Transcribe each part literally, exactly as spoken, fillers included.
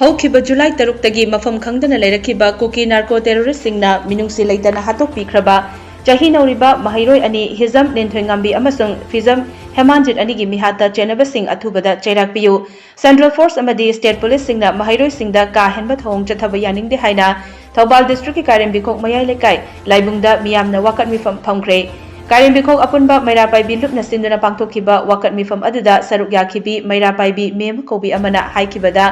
ꯍꯧꯈꯤꯕ ꯖꯨꯂꯥꯏ ꯇꯔꯨꯛꯇꯒꯤ ꯃꯐꯝ ꯈꯪꯗꯅ ꯂꯩꯔꯛꯈꯤꯕ ꯀꯨꯀꯤ ꯅꯥꯔꯀꯣ ꯇꯦꯔꯣꯔꯤꯁꯁꯤꯡꯅ ꯃꯤꯅꯨꯡꯁꯤ ꯂꯩꯇꯅ ꯍꯥꯠꯇꯣꯛꯄꯤꯈ꯭ꯔꯕ ꯆꯍꯤ ꯅꯧꯔꯤꯕ ꯃꯍꯩꯔꯣꯏ ꯑꯅꯤ ꯍꯤꯖꯝ ꯅꯤꯟꯊꯣꯏꯉꯥꯝꯕꯤ ꯑꯃꯁꯨꯡ ꯐꯤꯖꯝ ꯍꯦꯃꯥꯟꯖꯤꯠ ꯑꯅꯤꯒꯤ ꯃꯤꯍꯥꯠꯇ ꯆꯦꯟꯅꯕꯁꯤꯡ ꯑꯊꯨꯕꯗ ꯆꯩꯔꯥꯛ ꯄꯤꯌꯨ꯫ Central Force ꯑꯃꯗꯤ state policeꯁꯤꯡꯅ ꯃꯍꯩꯔꯣꯏꯁꯤꯡꯗ ꯀꯥ ꯍꯦꯟꯕ ꯊꯧꯑꯣꯡ ꯆꯠꯊꯕ ꯌꯥꯅꯤꯡꯗꯦ ꯍꯥꯏꯅ ꯊꯧꯕꯥꯜ districtꯀꯤ ꯀꯥꯏꯔꯦꯝꯕꯤꯈꯣꯛ ꯃꯌꯥꯏ ꯂꯩꯀꯥꯏ ꯂꯥꯏꯕꯨꯡꯗ ꯃꯤꯌꯥꯝꯅ ꯋꯥꯀꯠ ꯃꯤꯐꯝ ꯐꯝꯈ꯭ꯔꯦ꯫ ꯀꯥꯏꯔꯦꯝꯕꯤꯈꯣꯛ ꯑꯄꯨꯟꯕ ꯃꯩꯔꯥ ꯄꯥꯏꯕꯤ ꯂꯨꯞꯅ ꯁꯤꯟꯗꯨꯅ ꯄꯥꯡꯊꯣꯛꯈꯤꯕ ꯋꯥꯀꯠ ꯃꯤꯐꯝ ꯑꯗꯨꯗ ꯁꯔꯨꯛ ꯌꯥꯈꯤꯕꯤ ꯃꯩꯔꯥ ꯄꯥꯏꯕꯤ ꯃꯦꯝ ꯀꯧꯕꯤ ꯑꯃꯅ ꯍꯥꯏꯈꯤꯕꯗ,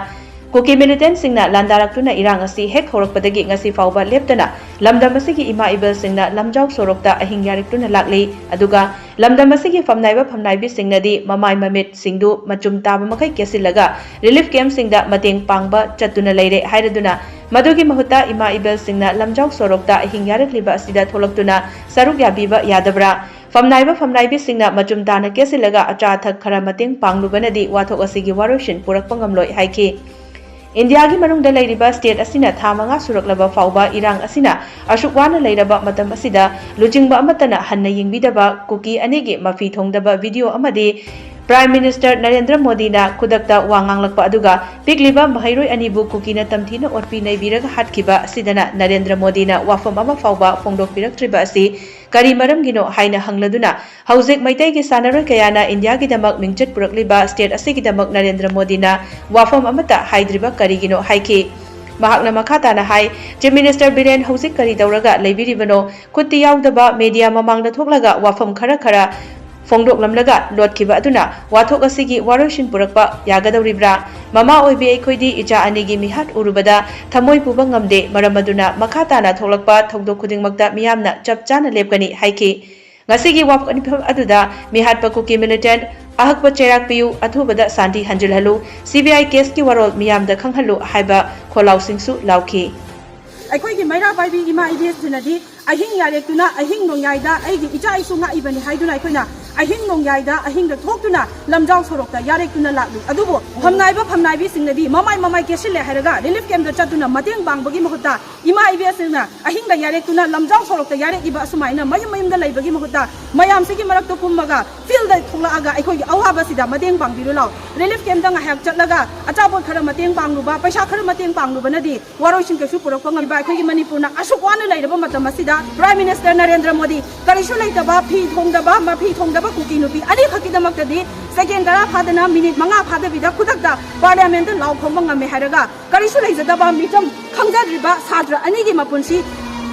ꯀꯨꯀꯤ militantꯁꯤꯡꯅ ꯂꯥꯟꯗꯥꯔꯛꯇꯨꯅ ꯏꯔꯥꯡ ꯑꯁꯤ ꯍꯦꯛ ꯍꯧꯔꯛꯄꯗꯒꯤ ꯉꯁꯤ ꯐꯥꯎꯕ ꯂꯦꯞꯇꯅ ꯂꯝꯗꯝ ꯑꯁꯤꯒꯤ ꯏꯃꯥ ꯏꯕꯦꯜꯁꯤꯡꯅ ꯂꯝꯖꯥꯎ ꯁꯣꯔꯣꯛꯇ ꯑꯍꯤꯡ ꯌꯥꯔꯦꯛꯇꯨꯅ ꯂꯥꯛꯂꯤ꯫ ꯑꯗꯨꯒ ꯂꯝꯗꯝ ꯑꯁꯤꯒꯤ ꯐꯝꯅꯥꯏꯕ ꯐꯝꯅꯥꯏꯕꯤꯁꯤꯡꯅꯗꯤ ꯃꯃꯥꯏ ꯃꯃꯤꯠꯁꯤꯡꯗꯨ ꯃꯆꯨꯝ ꯇꯥꯕ ꯃꯈꯩ ꯀꯦꯁꯤꯜꯂꯒ relief campꯁꯤꯡꯗ ꯃꯇꯦꯡ ꯄꯥꯡꯕ ꯆꯠꯇꯨꯅ ꯂꯩꯔꯦ ꯍꯥꯏꯔꯗꯨꯅ, ꯃꯗꯨꯒꯤ ꯃꯍꯨꯠꯇ ꯏꯃꯥ ꯏꯕꯦꯜꯁꯤꯡꯅ ꯂꯝꯖꯥꯎ ꯁꯣꯔꯣꯛꯇ ꯑꯍꯤꯡ ꯌꯥꯔꯛꯂꯤꯕ ꯑꯁꯤꯗ ꯊꯣꯛꯂꯛꯇꯨꯅ ꯁꯔꯨꯛ ꯌꯥꯕꯤꯕ ꯌꯥꯗꯕ꯭ꯔꯥ? ꯐꯝꯅꯥꯏꯕ ꯐꯝꯅꯥꯏꯕꯤꯁꯤꯡꯅ ꯃꯆꯨꯝ ꯇꯥꯅ ꯀꯦꯁꯤꯜꯂꯒ ꯑꯆꯥ ꯑꯊꯛ ꯈꯔ ꯃꯇꯦꯡ ꯄꯥꯡꯂꯨꯕꯅꯗꯤ ꯋꯥꯊꯣꯛ ꯑꯁꯤꯒꯤ ꯋꯥꯔꯣꯏꯁꯤꯟ ꯄꯨꯔꯛꯄ ꯉꯝꯂꯣꯏ ꯍꯥꯏꯈꯤ꯫ ꯏꯟꯗꯤꯌꯥꯒꯤ ꯃꯅꯨꯡꯗ ꯂꯩꯔꯤꯕ state ꯑꯁꯤꯅ ꯊꯥ ꯃꯉꯥ ꯁꯨꯔꯛꯂꯕ ꯐꯥꯎꯕ ꯏꯔꯥꯡ ꯑꯁꯤꯅ ꯑꯁꯨꯛ ꯋꯥꯅ ꯂꯩꯔꯕ ꯃꯇꯝ ꯑꯁꯤꯗ ꯂꯨꯆꯤꯡꯕ ꯑꯃꯠꯇꯅ ꯍꯟꯅ ꯌꯦꯡꯕꯤꯗꯕ ꯀꯨꯀꯤ ꯑꯅꯤꯒꯤ ꯃꯐꯤ ꯊꯣꯡꯗꯕ video ꯑꯃꯗꯤ Prime Minister ꯅꯔꯦꯟꯗ꯭ꯔ ꯃꯣꯗꯤꯅ ꯈꯨꯗꯛꯇ ꯋꯥ ꯉꯥꯡꯂꯛꯄ ꯑꯗꯨꯒ ꯄꯤꯛꯂꯤꯕ ꯃꯍꯩꯔꯣꯏ ꯑꯅꯤꯕꯨ ꯀꯨꯀꯤꯅ ꯇꯝꯊꯤꯅ ꯑꯣꯠꯄꯤ ꯅꯩꯕꯤꯔꯒ ꯍꯥꯠꯈꯤꯕ ꯑꯁꯤꯗꯅ ꯅꯔꯦꯟꯗ꯭ꯔ ꯃꯣꯗꯤꯅ ꯋꯥꯐꯝ ꯑꯃ ꯐꯥꯎꯕ ꯐꯣꯡꯗꯣꯛꯄꯤꯔꯛꯇ꯭ꯔꯤꯕ ꯑꯁꯤ ꯀꯔꯤ ꯃꯔꯝꯒꯤꯅꯣ ꯍꯥꯏꯅ ꯍꯪꯂꯗꯨꯅ, ꯍꯧꯖꯤꯛ ꯃꯩꯇꯩꯒꯤ ꯁꯥꯟꯅꯔꯣꯏ ꯀꯌꯥꯅ ꯏꯟꯗꯤꯌꯥꯒꯤꯗꯃꯛ ꯃꯤꯡꯆꯠ ꯄꯨꯔꯛꯂꯤꯕ state ꯑꯁꯤꯒꯤꯗꯃꯛ ꯅꯔꯦꯟꯗ꯭ꯔ ꯃꯣꯗꯤꯅ ꯋꯥꯐꯝ ꯑꯃꯠꯇ ꯍꯥꯏꯗ꯭ꯔꯤꯕ ꯀꯔꯤꯒꯤꯅꯣ ꯍꯥꯏꯈꯤ꯫ ꯃꯍꯥꯛꯅ ꯃꯈꯥ ꯇꯥꯅ ꯍꯥꯏ, Chief Minister ꯕꯤꯔꯦꯟ ꯍꯧꯖꯤꯛ ꯀꯔꯤ ꯇꯧꯔꯒ ꯂꯩꯕꯤꯔꯤꯕꯅꯣ? ꯈꯨꯠꯇꯤ ꯌꯥꯎꯗꯕ media ꯃꯃꯥꯡꯗ ꯊꯣꯛꯂꯒ ꯋꯥꯐꯝ ꯈꯔ ꯈꯔ ꯐꯣꯡꯗꯣꯛꯂꯝꯂꯒ ꯂꯣꯠꯈꯤꯕ ꯑꯗꯨꯅ ꯋꯥꯊꯣꯛ ꯑꯁꯤꯒꯤ ꯋꯥꯔꯣꯏꯁꯤꯟ ꯄꯨꯔꯛꯄ ꯌꯥꯒꯗꯧꯔꯤꯕ꯭ꯔꯥ? ꯃꯃꯥ ꯑꯣꯏꯕꯤ ꯑꯩꯈꯣꯏꯗꯤ ꯏꯆꯥ ꯑꯅꯤꯒꯤ ꯃꯤꯍꯥꯠ ꯎꯔꯨꯕꯗ ꯊꯃꯣꯏ ꯄꯨꯕ ꯉꯝꯗꯦ꯫ ꯃꯔꯝ ꯑꯗꯨꯅ ꯃꯈꯥ ꯇꯥꯅ ꯊꯣꯛꯂꯛꯄ ꯊꯧꯗꯣꯛ ꯈꯨꯗꯤꯡꯃꯛꯇ ꯃꯤꯌꯥꯝꯅ ꯆꯞ ꯆꯥꯅ ꯂꯦꯞꯀꯅꯤ ꯍꯥꯏꯈꯤ꯫ ꯉꯁꯤꯒꯤ ꯋꯥꯐꯝ ꯑꯗꯨꯗ ꯃꯤꯍꯥꯠꯄ ꯀꯨꯀꯤ militant ꯑꯍꯛꯄ ꯆꯩꯔꯥꯛ ꯄꯤꯌꯨ, ꯑꯊꯨꯕꯗ ꯁꯥꯟꯇꯤ ꯍꯟꯖꯤꯜꯍꯜꯂꯨ, C B I caseꯀꯤ ꯋꯥꯔꯣꯜ ꯃꯤꯌꯥꯝꯗ ꯈꯪꯍꯜꯂꯨ ꯍꯥꯏꯕ ꯈꯣꯜꯂꯥꯎꯁꯤꯡꯁꯨ ꯂꯥꯎꯈꯤ꯫ ꯑꯩꯈꯣꯏꯒꯤ ꯃꯩꯔꯥ ꯄꯥꯏꯕꯤ ꯏꯃꯥ ꯏꯕꯦꯁꯤꯡꯅꯗꯤ ꯑꯍꯤꯡ ꯌꯥꯔꯦꯛꯇꯨꯅ ꯑꯍꯤꯡ ꯅꯣꯡꯌꯥꯏꯗ ꯑꯩꯒꯤ ꯏꯆꯥ ꯏꯁꯨ ꯉꯥꯛꯏꯕꯅꯤ ꯍꯥꯏꯗꯨꯅ ꯑꯩꯈꯣꯏꯅ ꯑꯍꯤꯡ ꯅꯣꯡꯌꯥꯏꯗ ꯑꯍꯤꯡꯗ ꯊꯣꯛꯇꯨꯅ ꯂꯝꯖꯥꯎ ꯁꯣꯔꯣꯛꯇ ꯌꯥꯔꯦꯛꯇꯨꯅ ꯂꯥꯛꯂꯤ꯫ ꯑꯗꯨꯕꯨ ꯐꯝꯅꯥꯏꯕ ꯐꯝꯅꯥꯏꯕꯤꯁꯤꯡꯅꯗꯤ ꯃꯃꯥꯏ ꯃꯃꯥꯏ ꯀꯦꯁꯤꯜꯂꯦ ꯍꯥꯏꯔꯒ ꯔꯤꯂꯤꯐ ꯀꯦꯝꯞꯇ ꯆꯠꯇꯨꯅ ꯃꯇꯦꯡ ꯄꯥꯡꯕꯒꯤ ꯃꯍꯨꯠꯇ, ꯏꯃꯥ ꯏꯕꯦꯁꯤꯡꯅ ꯑꯍꯤꯡꯗ ꯌꯥꯔꯦꯛꯇꯨꯅ ꯂꯝꯖꯥꯎ ꯁꯣꯔꯣꯛꯇ ꯌꯥꯔꯦꯛꯏꯕ ꯑꯁꯨꯃꯥꯏꯅ ꯃꯌꯨꯝ ꯃꯌꯨꯝꯗ ꯂꯩꯕꯒꯤ ꯃꯍꯨꯠꯇ ꯃꯌꯥꯝꯁꯤꯒꯤ ꯃꯔꯛꯇ ꯀꯨꯝꯃꯒ ꯐꯤꯜꯗ ꯊꯣꯛꯂꯛꯑꯒ ꯑꯩꯈꯣꯏꯒꯤ ꯑꯋꯥꯕꯁꯤꯗ ꯃꯇꯦꯡ ꯄꯥꯡꯕꯤꯔꯨ ꯂꯥꯎ꯫ ꯔꯤꯂꯤꯐ ꯀꯦꯝꯞꯇ ꯉꯥꯏꯍꯥꯛ ꯆꯠꯂꯒ ꯑꯆꯥꯄꯣꯠ ꯈꯔ ꯃꯇꯦꯡ ꯄꯥꯡꯂꯨꯕ, ꯄꯩꯁꯥ ꯈꯔ ꯃꯇꯦꯡ ꯄꯥꯡꯂꯨꯕꯅꯗꯤ ꯋꯥꯔꯣꯏꯁꯤꯟ ꯀꯩꯁꯨ ꯄꯨꯔꯛꯄ ꯉꯝꯕ꯫ ꯑꯩꯈꯣꯏꯒꯤ ꯃꯅꯤꯄꯨꯔꯅ ꯑꯁꯨꯛ ꯋꯥꯅ ꯂꯩꯔꯕ ꯃꯇꯝ ꯑꯁꯤꯗ Prime Minister ꯅꯔꯦꯟꯗ꯭ꯔ ꯃꯣꯗꯤ ꯀꯔꯤꯁꯨ ꯂꯩꯇꯕ, ꯐꯤ ꯊꯣꯡꯗꯕ, ꯃꯐꯤ ꯊꯣꯡꯗꯕ ꯀꯨꯀꯤ ꯅꯨꯄꯤ ꯑꯅꯤꯈꯛꯀꯤꯗꯃꯛꯇꯗꯤ ꯁꯦꯀꯦꯟ ꯇꯔꯥ ꯐꯥꯗꯅ, ꯃꯤꯅꯤꯠ ꯃꯉꯥ ꯐꯥꯗꯕꯤꯗ ꯈꯨꯗꯛꯇ ꯄꯥꯔꯂꯤꯌꯥꯃꯦꯟꯠꯇ ꯂꯥꯎ ꯈꯣꯡꯕ ꯉꯝꯃꯦ ꯍꯥꯏꯔꯒ, ꯀꯔꯤꯁꯨ ꯂꯩꯖꯗꯕ ꯃꯤꯆꯝ ꯈꯪꯖꯗ꯭ꯔꯤꯕ ꯁꯥꯇ꯭ꯔ ꯑꯅꯤꯒꯤ ꯃꯄꯨꯟꯁꯤ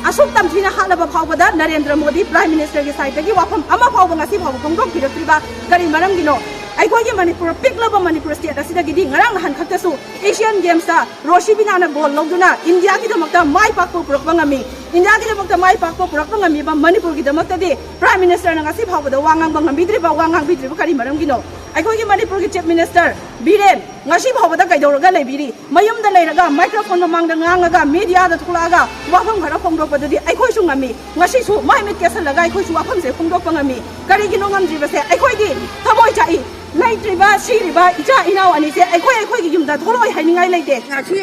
ꯑꯁꯨꯛ ꯇꯝꯊꯤꯅ ꯍꯥꯠꯂꯕ ꯐꯥꯎꯕꯗ ꯅꯔꯦꯟꯗ꯭ꯔ ꯃꯣꯗꯤ Prime Minister ꯒꯤ side ꯇꯒꯤ ꯋꯥꯐꯝ ꯑꯃ ꯐꯥꯎꯕ ꯉꯁꯤ ꯐꯥꯎꯕ ꯐꯣꯡꯗꯣꯛꯄꯤꯔꯛꯇ꯭ꯔꯤꯕ ꯀꯔꯤ ꯃꯔꯝꯒꯤꯅꯣ? ꯑꯩꯈꯣꯏꯒꯤ ꯃꯅꯤꯄꯨꯔ ꯄꯤꯛꯂꯕ ꯃꯅꯤꯄꯨꯔ state ꯑꯁꯤꯗꯒꯤꯗꯤ ꯉꯔꯥꯡ ꯅꯍꯥꯟ ꯈꯛꯇꯁꯨ Asian Games ꯇ ꯔꯣꯁꯤꯕꯤꯅꯥꯅ ꯒꯣꯜ ꯂꯧꯗꯨꯅ ꯏꯟꯗꯤꯌꯥꯒꯤꯗꯃꯛꯇ ꯃꯥꯏ ꯄꯥꯛꯄ ꯄꯨꯔꯛꯄ ꯉꯝꯃꯤ꯫ ꯏꯟꯗꯤꯌꯥꯒꯤꯗꯃꯛꯇ ꯃꯥꯏ ꯄꯥꯛꯄ ꯄꯨꯔꯛꯄ ꯉꯝꯃꯤꯕ ꯃꯅꯤꯄꯨꯔꯒꯤꯗꯃꯛꯇꯗꯤ Prime Minister ꯅ ꯉꯁꯤ ꯐꯥꯎꯕꯗ ꯋꯥ ꯉꯥꯡꯕ ꯉꯝꯕꯤꯗ꯭ꯔꯤꯕ, ꯋꯥ ꯉꯥꯡꯕꯤꯗ꯭ꯔꯤꯕ ꯀꯔꯤ ꯃꯔꯝꯒꯤꯅꯣ? ꯑꯩꯈꯣꯏꯒꯤ ꯃꯅꯤꯄꯨꯔꯒꯤ Chief Minister ꯕꯤꯔꯦꯟ ꯉꯁꯤ ꯐꯥꯎꯕꯗ ꯀꯩꯗꯧꯔꯒ ꯂꯩꯕꯤꯔꯤ? ꯃꯌꯨꯝꯗ ꯂꯩꯔꯒ microphone ꯃꯃꯥꯡꯗ ꯉꯥꯡꯉꯒ media ꯗ ꯊꯣꯛꯂꯛꯑꯒ ꯋꯥꯐꯝ ꯈꯔ ꯐꯣꯡꯗꯣꯛꯄꯗꯨꯗꯤ ꯑꯩꯈꯣꯏꯁꯨ ꯉꯝꯃꯤ꯫ ꯉꯁꯤꯁꯨ ꯃꯥꯏ ꯃꯤꯠ ꯀꯦꯁꯜꯂꯒ ꯑꯩꯈꯣꯏꯁꯨ ꯋꯥꯐꯝꯁꯦ ꯐꯣꯡꯗꯣꯛꯄ ꯉꯝꯃꯤ꯫ ꯀꯔꯤꯒꯤꯅꯣ ꯉꯝꯗ꯭ꯔꯤꯕꯁꯦ? ꯑꯩꯈꯣꯏꯗꯤ ꯊꯃꯣꯏ ꯆꯥꯛꯏ꯫ ꯂꯩꯇ꯭ꯔꯤꯕ, ꯁꯤꯔꯤꯕ ꯏꯆꯥ ꯏꯅꯥꯎ ꯑꯅꯤꯁꯦ ꯑꯩꯈꯣꯏ ꯑꯩꯈꯣꯏꯒꯤ ꯌꯨꯝꯗ ꯊꯣꯛꯂꯛꯑꯣꯏ ꯍꯥꯏꯅꯤꯡꯉꯥꯏ ꯂꯩꯇꯦ꯫ ꯉꯁꯤ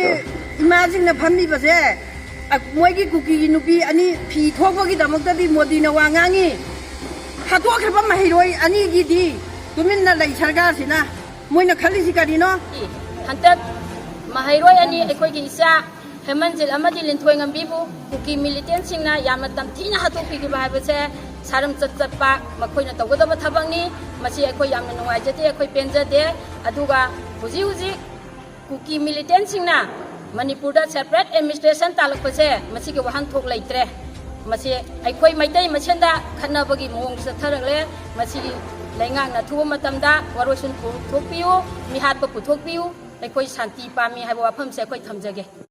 ꯏꯃꯥꯁꯤꯡꯅ ꯐꯝꯃꯤꯕꯁꯦ, ꯑ, ꯃꯣꯏꯒꯤ ꯀꯨꯀꯤꯒꯤ ꯅꯨꯄꯤ ꯑꯅꯤ ꯐꯤ ꯊꯣꯛꯄꯒꯤꯗꯃꯛꯇꯗꯤ ꯃꯣꯗꯤꯅ ꯋꯥ ꯉꯥꯡꯉꯤ꯫ ꯍꯥꯠꯇꯣꯛꯈ꯭ꯔꯕ ꯃꯍꯩꯔꯣꯏ ꯑꯅꯤꯒꯤꯗꯤ ꯇꯨꯃꯤꯟꯅ ꯂꯩ ꯁꯔꯀꯥꯔꯁꯤꯅ꯫ ꯃꯣꯏꯅ ꯈꯜꯂꯤꯁꯤ ꯀꯔꯤꯅꯣ? ꯍꯟꯗꯛ ꯃꯍꯩꯔꯣꯏ ꯑꯅꯤ, ꯑꯩꯈꯣꯏꯒꯤ ꯏꯆꯥ ꯍꯦꯃꯟꯖꯤꯠ ꯑꯃꯗꯤ ꯂꯤꯟꯊꯣꯏꯉꯝꯕꯤꯕꯨ ꯀꯨꯀꯤ ꯃꯤꯂꯤꯇꯦꯟꯁꯤꯡꯅ ꯌꯥꯝꯅ ꯇꯝꯊꯤꯅ ꯍꯥꯠꯇꯣꯛꯄꯤꯈꯤꯕ ꯍꯥꯏꯕꯁꯦ ꯁꯥꯔꯝ ꯆꯠ ꯆꯠꯄ ꯃꯈꯣꯏꯅ ꯇꯧꯒꯗꯕ ꯊꯕꯛꯅꯤ꯫ ꯃꯁꯤ ꯑꯩꯈꯣꯏ ꯌꯥꯝꯅ ꯅꯨꯡꯉꯥꯏꯖꯗꯦ, ꯑꯩꯈꯣꯏ ꯄꯦꯟꯖꯗꯦ꯫ ꯑꯗꯨꯒ ꯍꯧꯖꯤꯛ ꯍꯧꯖꯤꯛ ꯀꯨꯀꯤ ꯃꯤꯂꯤꯇꯦꯟꯁꯤꯡꯅ ꯃꯅꯤꯄꯨꯔꯗ separate administration ꯇꯥꯜꯂꯛꯄꯁꯦ ꯃꯁꯤꯒꯤ ꯋꯥꯍꯟꯊꯣꯛ ꯂꯩꯇ꯭ꯔꯦ꯫ ꯃꯁꯤ ꯑꯩꯈꯣꯏ ꯃꯩꯇꯩ ꯃꯁꯦꯟꯗ ꯈꯠꯅꯕꯒꯤ ꯃꯑꯣꯡꯗ ꯆꯠꯊꯔꯛꯂꯦ꯫ ꯃꯁꯤꯒꯤ ꯂꯩꯉꯥꯛꯅ ꯑꯊꯨꯕ ꯃꯇꯝꯗ ꯋꯥꯔꯣꯏꯁꯤꯟ ꯄꯨꯊꯣꯛꯄꯤꯌꯨ, ꯃꯤꯍꯥꯠꯄ ꯄꯨꯊꯣꯛꯄꯤꯌꯨ꯫ ꯑꯩꯈꯣꯏ ꯁꯥꯟꯇꯤ ꯄꯥꯝꯃꯤ ꯍꯥꯏꯕ ꯋꯥꯐꯝꯁꯦ ꯑꯩꯈꯣꯏ ꯊꯝꯖꯒꯦ꯫